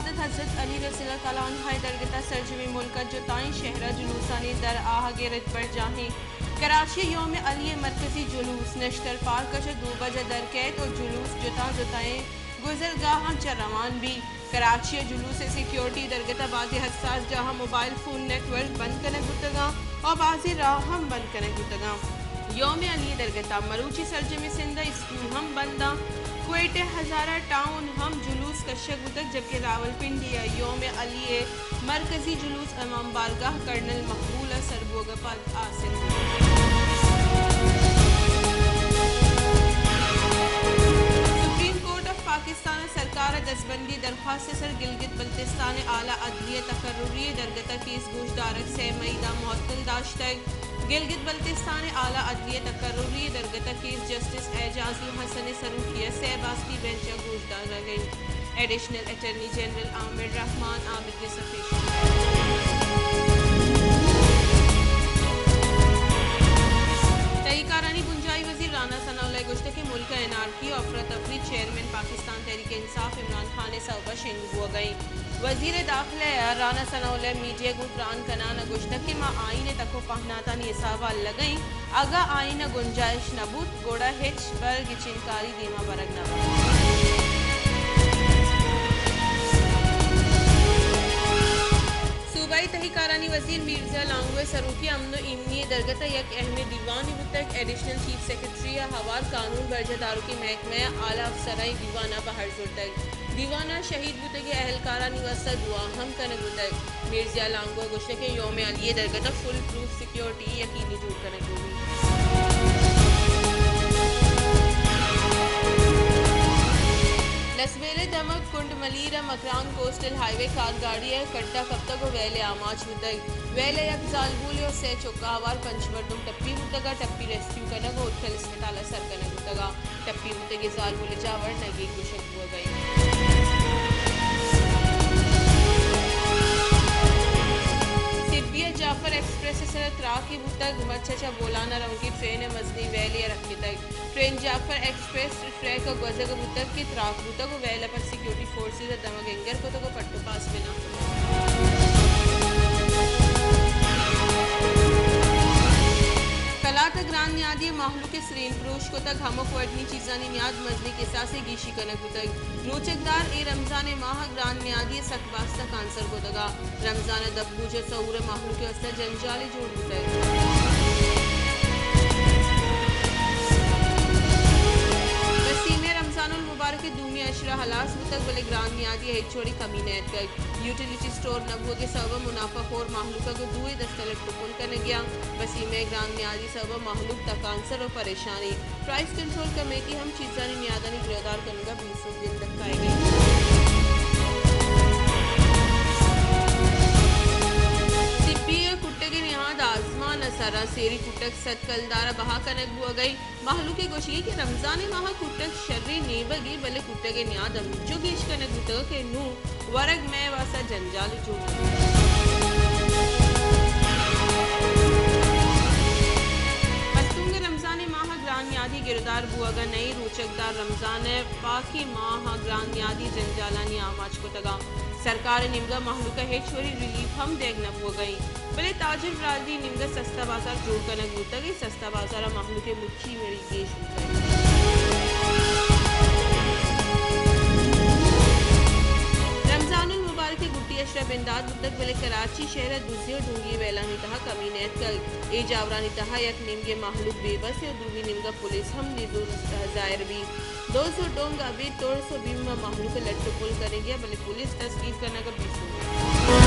حضرت علی رضی اللہ تعالی عنہ ءِ درگت ءَ سرجمیں ملک ءَ جتائیں شہر ءَ جلوسانی در آہگ ءِ رد برجاہیں۔ کراچی ءَ یوم علی ءِ مرکزی جلوس نشتر پارک ءَ چہ دو بج ءَ در کئیت ءُ جلوس جتاں جتائیں گزرگاہاں چہ روان بیت۔ کراچی ءَ جلوس ءِ سیکیورٹی ءِ درگت ءَ بازیں حساس جاہاں موبائل فون نیٹ ورک بند کنگ بوتگ اَنت ءُ بازیں راہ ہم بند کنگ بوتگ اَنت۔ یوم علی ءِ درگت ءَ مروچی سرجمیں سندھ ءَ اسکول ہم بند اَنت۔ کوئٹہ ءِ ہزارہ ٹاؤن ہم جلوس کشگ بوتگ، جبکہ راولپنڈی ءَ یوم علی ءِ مرکزی جلوس امام بارگاہ کرنل مقبول ءَ سر بوگ ءَ پد حاصل۔ سپریم کورٹ آف پاکستان ءَ سرکار ءِ دزبندی درخواست ءِ سر گلگت بلتستان ءِ اعلی عدلیہ ءِ تقرری ءِ درگت ءَ کیس گوشدارگ سئے مئی ءَ معطل داشتگ۔ گلگت بلتستان ءِ اعلی عدلیہ ءِ تقرری ءِ درگت ءَ کیس جسٹس اعجاز الحسن ءِ سروکی ءَ سئے باستی بینچ ءَ گوشدارگ ءَ اِنت۔ ایڈیشنل اٹارنی جنرل عامر رحمان عابد ءِ سفیر۔ تہی کارانی بنجاہی وزیر رانا ثناء اللہ ءَ گوشتگ کہ ملک ءَ این آر پی ءُ افراتفری، چیئرمین پاکستان تحریک انصاف عمران خان ءِ سوب ءَ شنگ بوگ ءَ اِنت۔ وزیر داخلہ رانا ثناء اللہ ءَ میڈیا ءَ گوں تران کنان ءَ گوشتگ کہ ما آئین ءِ تک ءُ پہناتانی حساب ءَ الگ ءَ ایں، اگاں آئین ءَ گنجائش نہ بوت، گڑا ہچبر گچینکاری دیم ءَ برگ نہ بنت۔ صوبائی تہی کارانی وزیر میرزا لانگو ءِ سروکی ءَ امن ءُ ایمنی ءِ درگت ءَ یک اہمیں دیوانے بوتگ۔ ایڈیشنل چیف سیکرٹری ءَ ہوار قانون برجاہ دارکی محکمہ ءِ اعلی افسراں اے دیوان ءَ بہر زرتگ۔ دیوان ءَ شہید بوتگیں اہلکارانی واستہ دعا ہم کنگ بوتگ۔ میرزا لانگو ءَ گوشتگ کہ یوم علی ءِ درگت ءَ فول پروف سیکیورٹی یقینی جوڑ کنگ بہ بیت۔ لسبیلہ ءِ دمگ کنڈ ملیر ءَ مکران کوسٹل ہائی وے کار گاڑی ءِ کڈ ءَ کپتگ ءُ ویل ءَ آماچ بوتگ۔ ویل ءَ یک زالبولے ءُ سئے چک ءَ ہوار پنچ مردم ٹپی بوتگ ءُ ٹپی ریسکیو کنگ ءُ اتکل اسپتال ءَ سر کنگ بوتگ اَنت۔ ٹپی بوتگیں زالبول ءِ جاور نگیگ گوشگ بوگ ءَ اِنت۔ سبی ءَ جعفر ایکسپریس ءِ سر ءَ تراکے بوتگ، مرچی چہ بولان ءَ روگی ٹرین ءِ مزنیں ویلے ءَ رکتگ۔ ٹرین جعفر ایکسپریس ٹریک ءَ گوزگ ءَ بوتگ کہ تراک بوتگ ءُ ویل ءَ پد سیکیورٹی فورسز ءَ دمگ انگر کتگ ءُ پٹ ءُ پاس بنا کتگ۔ کلات ءَ گران نیادی ءَ مہلوک ءِ سرین پروش کتگ، ہمک وڑنی چیزانی نیاد مزنیں کساسے گیشی کنگ بوتگ۔ روچگدار اے رمضان ءِ ماہ ءَ گران نیادی ءَ سک باز تکانسر کتگ ءُ رمضان ءِ دپ بوج ءَ سہور ءِ مہلوک ءِ واستہ جنجالے جوڑ بوتگ۔ وسیم ءِ رمضان المبارک ءِ دومی عشرہ ہلاس بوتگ، بلے گران نیادی ءَ ہچ وڑیں کمی نہ اتکگ۔ یوٹیلیٹی سٹور نہ بوگ ءِ سبب ءَ منافع خور مہلوک ءَ گوں دوئیں دست ءَ لٹ ءُ پل کنگی اَنت۔ وسیم ءِ گران نیادی ءِ سبب ءَ مہلوک تکانسر ءُ پریشان اِنت۔ پرائس کنٹرول کمیٹی ہم چیزانی نیادانی گرودار کنگ ءَ بے سوب گندگ کائیگ ءَ اِنت۔ سبی ءَ کٹگ ءِ نیاد ءَ آزمان ءِ سر ءَ سیری کٹگ سد کلدار ءَ بہا کنگ بوگ ءَ اِنت۔ مہلوک ءِ گوشگ اِنت کہ رمضان ءِ ماہ ءَ کٹگ شریں نیبگے، بلے کٹگ ءِ نیاد انچو گیش کنگ بوتگ کہ نوں ورگ مئے واستہ جنجالے جوڑ بوتگ۔ مستونگ ءَ رمضان ءِ ماہ ءَ گران نیادی گرودار بوگ ءَ نہ اِنت، روچگدار رمضان ءِ پاکیں ماہ ءَ گران نیادی جنجالانی آماچ کتگ اَنت۔ سرکار ءِ نیمگ ءَ مہلوک ءَ ہچ وڑیں ریلیف ہم دیگ نہ بوگ ءَ اِنت، بلے تاجر برادری ءِ نیمگ ءَ سستا بازار جوڑ کنگ بوتگ ءُ سستا بازار ءَ مہلوک ءِ مچی مری گیش بوتگ۔ رمضان المبارک ءِ گٹی عشرہ بندات بوتگ، بلے کراچی شہر ءَ دزی ءُ ڈونگی ءِ ویلانی تہا کمی نیتکگ۔ اے جاورانی تہا یک نیمگے مہلوک بے بس ءُ دومی نیمگ ءَ پولیس ہم نزور ظاہر بیت۔ دز ءُ ڈونگ ابید ترس ءُ بیم ءَ مہلوک ءَ لٹ ءُ پل کنگی ءَ، بلے پولیس دستگیر کنگ ءَ بے سوب۔